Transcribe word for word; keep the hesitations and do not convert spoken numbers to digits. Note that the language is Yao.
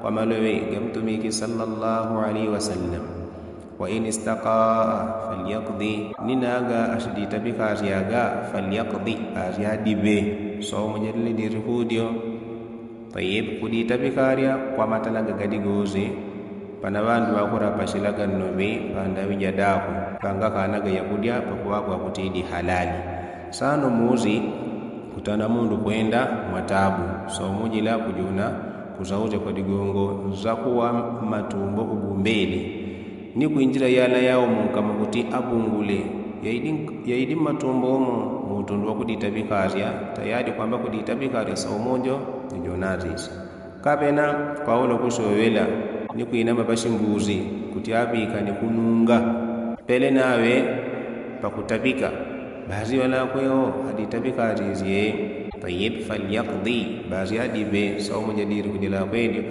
Kwa maloŵe ga mtumiki sallallahu alaihi wasallam. Wa in istakaa falyakdi, ni naga asiditapikaryaga falyakdi, asyadiŵe. Somo jadili diri kudyo. Tayib, kuditapikarya kwa matalaga gadigozi. Pana ŵandu ŵakurapasilaga nnomi pandaŵi jadaku pangakanaga yakudya pakuŵakwa kuti idi halali. Sano muzi kutana mundu kwenda mwatabu somo jila kujuna kuzauzya kwa digongo nzakuwa matumbo ubumbeli. Ni kwinjila yala yao munkama kuti abungule yaidi mmatumbo umo. Mutundu wakuditapikarya tayadi kwamba kuditapikarya somo jo. Ni jonatisi kapena paulo kusoŵela ni kwinama pasimbuzi kuti aŵika ni kununga. Pele naŵe pakutapika basi ŵalakwewo aditapika atisye. Tayib falyakdi basi adiŵe saumu jadiri kujila kwedyo.